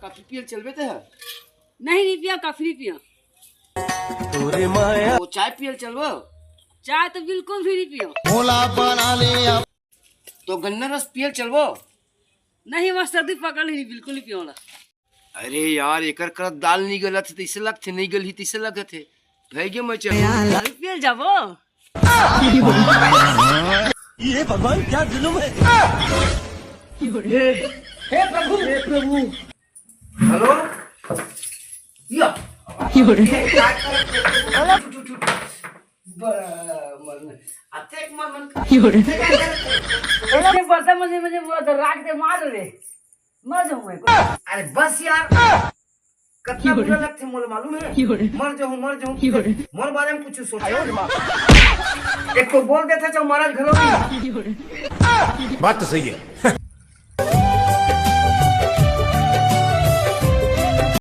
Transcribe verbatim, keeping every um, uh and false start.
Coffee पियल चलबे ते ह? नहीं, नहीं पिया, कॉफी नहीं पिया। वो चाय पियल चलबो? चाय तो बिल्कुल भी नहीं पिया। तो गन्ना रस पियल चलबो? नहीं, वहाँ सर्दी पकड़ ही नहीं, बिल्कुल नहीं पिया वाला। अरे यार, एकर करत दाल नहीं गलत हे, तइसे लगथे, नहीं गलही, तइसे लगत हे। भई गे मैं चल। दारू पियल जाबो? ये भगवान, क्या जुलुम है। हे प्रभु, हे प्रभु। हेलो। या। अतेक मन, मन। अरे बता मुझे, मुझे वो तो राख दे, मार रे। मर जाऊं मैं। अरे बस यार, कतना बुरा लगथे मोला मालूम हे? मर जाऊं, मर जाऊं। मोर बारे में कुछ सोचा। एक तो बोल देथे, चाहे महाराज घलो नहीं। बात तो सही है।